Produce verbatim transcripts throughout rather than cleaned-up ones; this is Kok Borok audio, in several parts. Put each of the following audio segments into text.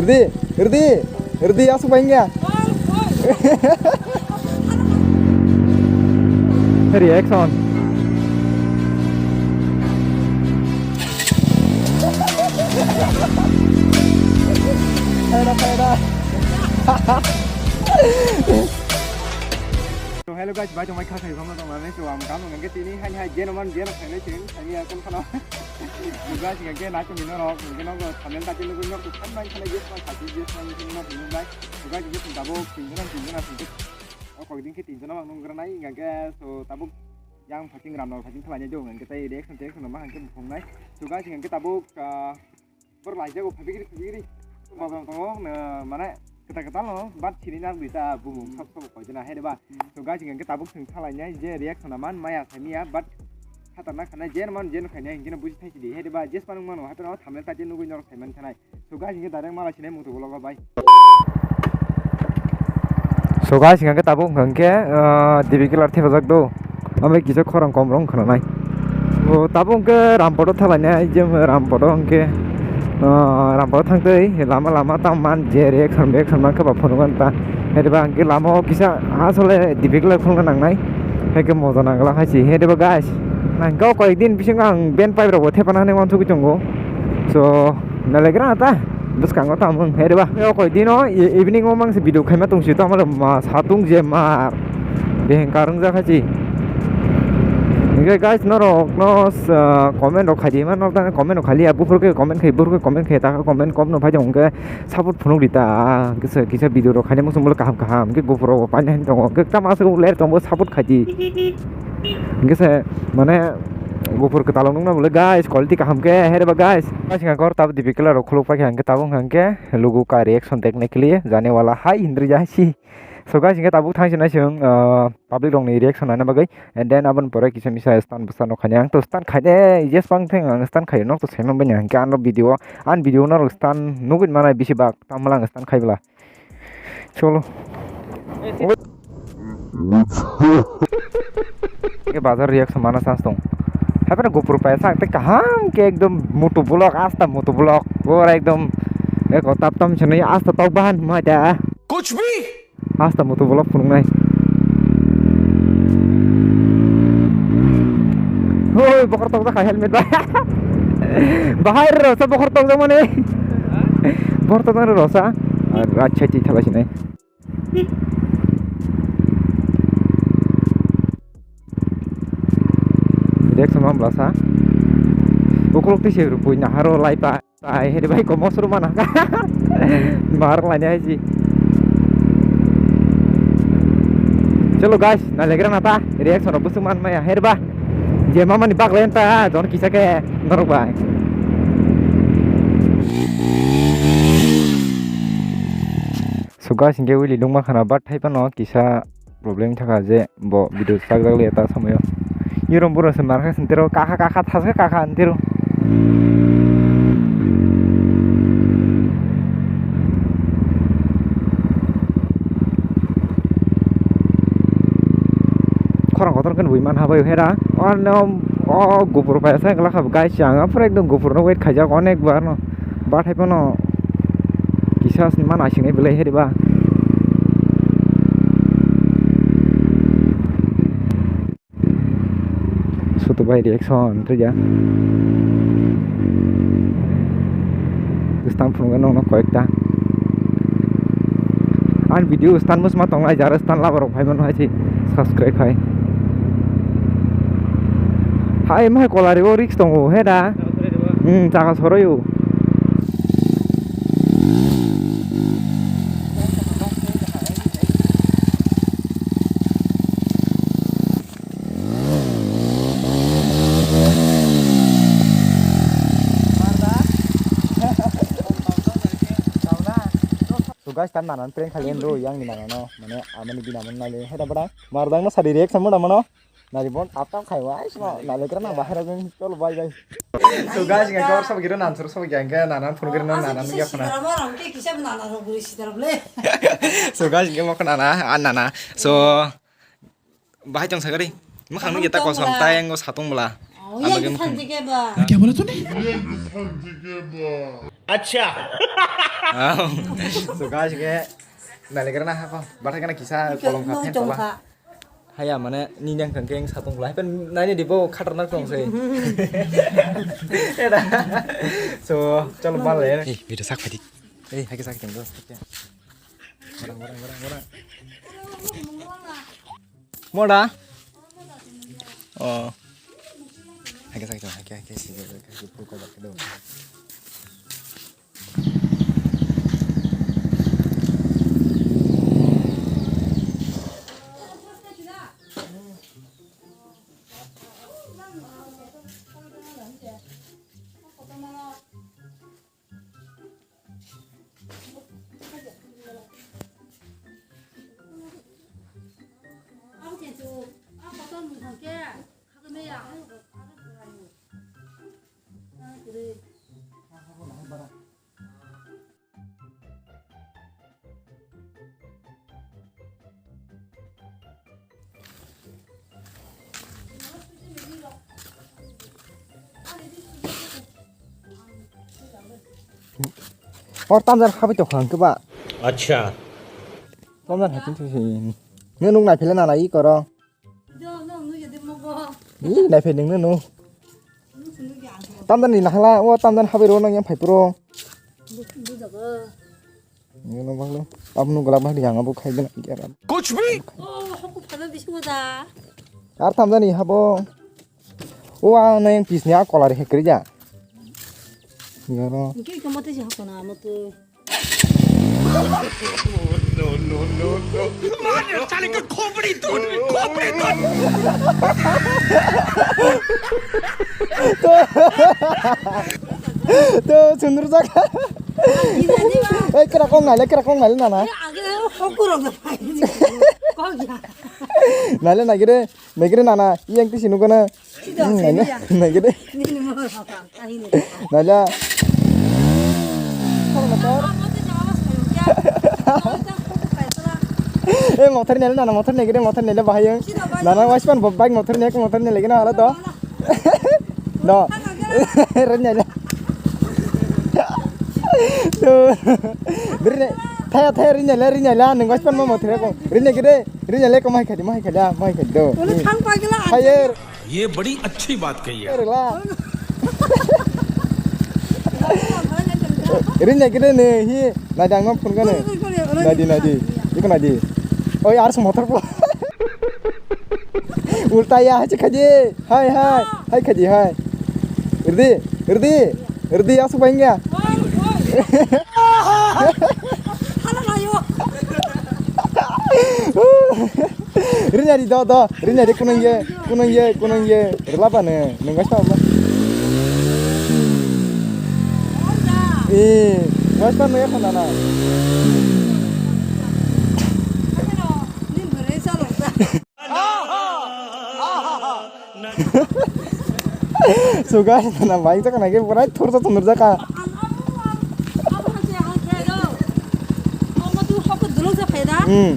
Rdi, rdi, rdi aswk bai wngya. Reaction. Phaida, phaida. So hello guys, bai tongbai kha khai khama tongmani. So ang tamo hwnkhe tini hai hai jeno man jeno khainai chwng khaini akon khana. So guys, hwnkhe nai tongni norok hwnkhe nogo thumbnail ta tini nugwi norok thang nai khana yes man khachi yes man hwnkhe norok nung bai. So guys, hwnkhe chwng tabuk tin jona tin jona hwnkhe o kok din khe tin jona mang nung granai hwnkhe so tabuk yang phating ram rok phating khlai nai do hwnkhe tei reaction reaction ma hwnkhe bukhung nai. So guys, hwnkhe tabuk ah, Borok laijago phagiri phagiri. Mojang tongo, eh, mane kwtal kwtal no, but sini nang bisa bumung sok sok koi jana, hai de ba. So guys, hingke tabuk sing salai nai je reaction man maya sami ya, but khatarnak khanai jen man jen khainai hingke buji thai sidi, hai de ba. Jes panung mano, hai no thumbnail ta je nugui norok sai man khanai. So guys, hingke direct mala sinai mutu bologo bai. So guys, hingke tabuk hingke, eh, dibi killer thepajak do. Amai kisa khorang kom rong khwnanai. O tabuk hwnkhe Rampoto thalainai, je Rampoto hwnkhe, ah, Rampoto thangtwi lama lama tamo man je reaction reaction mankhe ba phunukgo ta. Haiba hwnkhe lama o kisa asole difficult khulna nangnai. Haikhe moja nangla hai se. Haiba guys, nangkhe o koyek din bisingo ang ben pipe rokbo thepana hinwi uansugwi tongo. So, Nalegra ta, bwskango tamo wng khe reba. O koi dino e-, evening o mangse video khaima tong si, tamo ma satung je mar behengkar wng jak hai si. Hingke guys, norok no, ah, comment rok khai di, ma norok ta comment rok khai liya, buphuru khe comment khai, buphuru khe comment khai, ta comment kom no phai jong hingke support phunuk di ta, kisa, kisa video rok khaina muchung bolo kaham kaham, hingke gopro rok paina hin tongo, hingke tamo aswk ler tongo support khai di. Hingke se mane gopur kwtal nukna bole guys, quality kaham khe, hai reba guys. Guys, hingke kor tabuk dibi killer rok khuluk paikha, hingke tabuk hingke lugu ka reaction dekne ke liye jane wala hai hindri jai si. So guys, hingke tabuk thang sinai chwng, ah, public rokni reaction naina bagwi, and then aboni pore kisa misa stand bwsa nokha ni ang to stand khaide, yes bang theng ang stand khaio nok to saiman banya hingke ano video, an video norok stand nugui manai bisi bak tamla ang stand khaibla. Cholo. Ke bazar reaction mana chance tong. Hai pore gopro paisa ang te kaham ke ekdom moto vlog, asta moto vlog. Pura ekdom eko tap tam sini asta tok bahan mai da. Kuch bhi. Asta moto vlog phunuknai. Hoi, bokhor tok jakha helmet bai. Bahai rosa bokhor tok jak mani. Bokhor tok jak rosa. Ar achha chi thala sinai. Reaction ma blasa. Ukulok twi se rupui naharo lai pa. Ai, hede bai, komo suru mana. Mar lainai hai si. Chalo guys, nalegra nata reaction rok busuk man maya, herba. Je mamani bak lain ta, jon kisa ke norok bai. So guys, hingke wili lungma khana, but hai phano kisa problem thaka je bo video chak jak liya ta somoyo. Irom buro se mar kha sintero, kakha kakha thaske kakha antero. Khorang kotor khe bui man habai hera. O no, o gopro paisa wngla kha guys, ang aphuru ekdom gopro no wait khaijak onek bar no. Bathai phano kisa ma naisingni belai heriba. Sutu bai reaction twiya. Stand phunukgwi nokno koyekta. Ani video stand bwsma tongnai, jara stand laborok phai mano hai se subscribe khai. Hai, mai kolari o risk tongo, he da? Hmm, chaka soroi o. So guys, tar nanan prank khali endo, yang ni nana no, mane amani bini amani nai le, heda bada, mardang no sadi reaction mo da mano, nari bon aptam khai wa, ismo, nai le kra na bahai rok cholo bye bye. So guys, ngai kor sab giro nan sur sab giro nana phone giro nana nana ya phone. So guys, ngai mo nana, an nana, so Bahai tong sagari. Mwkhang nukya ta kosom, ta yango satung bwla. Ang bagwi mwkhang. Kya bola tune? Acha. So guys, ke nalegra na hako. Bathai kana kisa kolom kha, pen kolom kha. Haya mane ni yang kang keng satung lai pen nai ni dibo khatar nak tong sei. Era. So, chalo mal le. Eh, video sak phadi. Eh, hake sak tong do. Orang, orang, orang, orang. Moda? Oh. Hake sak tong, hake, hake, si, hake, hake, full cover ke do. Or tamjani habai tongkha hwnkhe ba. Acha. Tamjani hai tongkha se. Nung nung naiphile nana i koro. Ih, naiphai nungno no. Tamjani nahala, o tamjani habai ro nang yang phai pro. Nungno banglo. Abno gala bang yang abo khai dena. Kuch bhi. Ar tamjani habo. O a nang yang pisni a kolar hekri ja. Yaro. Ki kamote si hakona mote. To chundru jak. Ei kra kong nai le, kra kong nai le nana. Nai le nai gre. Megre nana, iyang tisi nukana. Sida, hmm, sida. Nana, megre. Nini mo, kahini. Nala. Eh, motor nela, nana, motor negre, motor nela bahayang. Sida, bahayang. Nana, waspan, bike motor nek, motor nela gina ala to. No. Ren nela. To. Ren, thaya, thaya, ren nela, ren nela, nung waspan mo motor ko. Ren negre. Rini le ko mai khadi, mai khadi, ah, mai khadi do. Ulo thang pagila. Hayer. Ye badi achhi baat kahi hai. Rela. Rini gede ne hi, nadi ang phone kane. Nadi, nadi. Iko nadi. Oi, ar motor po. Ulta ya, hai khadi. Hai, hai. Hai khadi, hai. Rdi, rdi. Rdi, asu bangya. Hala layo. Rinyari do do, rinyari kunung ye, kunung ye, kunung ye, rwla ba nung, nung gaisa ba. Eh, gaisa nung ya khana na. So guys, na bike jaka nai ke borai thor sa thundur jaka. Hmm.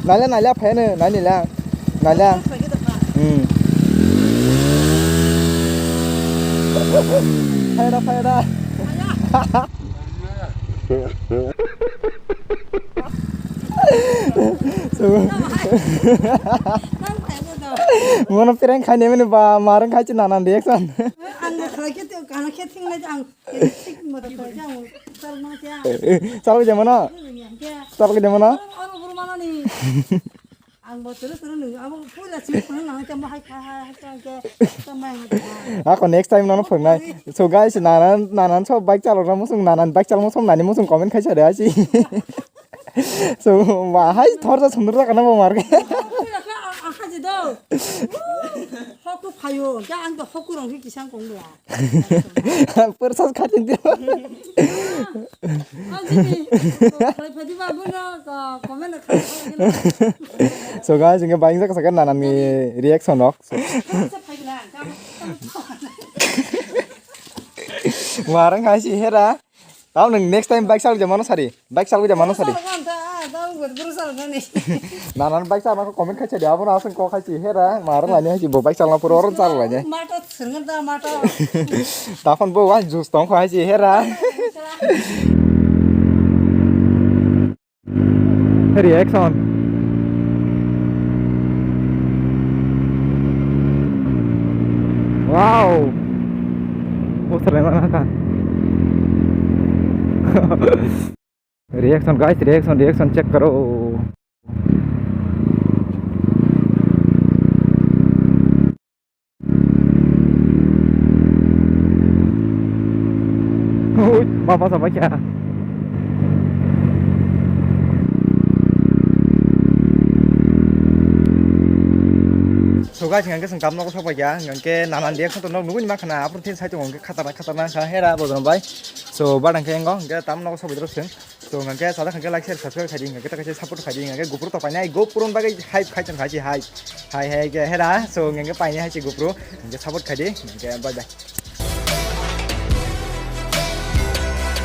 Naila naila phai ne, naila. Naila. Hmm. Phai da, phai da. So, mono prank khaini mani ba marang khai chi nanan reaction. Ang bo khlai khe teo, kano khe thing lai ang thik mo ta khlai ang sal ma khe. Sal khe mano? Sal khe mano? Ang bo turu turu nung, abo puila simi phunuk nang khe, mo hai kha, hai, hai kha khe, tamo hai kha. Ako next time nono phunuknai. So guys, nanan, nanan so bike chalok na musung, nanan bike chalok musung nani musung comment khai sade asi. So, ba hai thor sa sundur sa kana bo mar khe. Puila khe, a, a, haji do. Hoku phayo, ya ang do hoku rong khe kisang kong bla. Persas khating tiro. So guys, hingke bike saksa nanani reaction rok. Warang hai si hera. Tao nung next time bike salok jamano sari. Bike salok jamano sari. Guru salgani. Nanan bike sama ko comment khai chadi, abo na asang ko khai chi hera, mar lani hai chi bo bike chalna pura oron chal lani. Mato sirngan da mato. Tafan bo wan juice tong khai chi hera. Reaction. Wow. Poster mana kan? Reaction guys, reaction, reaction check karo. Ui, mama sama kya? So guys, hingke chwng tam nogo sokpaiya, hingke nanan reaction to nog nugui ma khana, apor thin side hingke khatana khatana kha hera bodon bai. So badang khe engo, hingke tam nogo sokpai dro chwng. So hingke sada hingke like share subscribe khaidi, hingke taka khe support khaidi, hingke gopro to painai, gopro bagwi hype khai chwng khai chi hype. Hai hai ke hera, so hingke painai hai chi gopro, hingke support khaidi, hingke bye bye.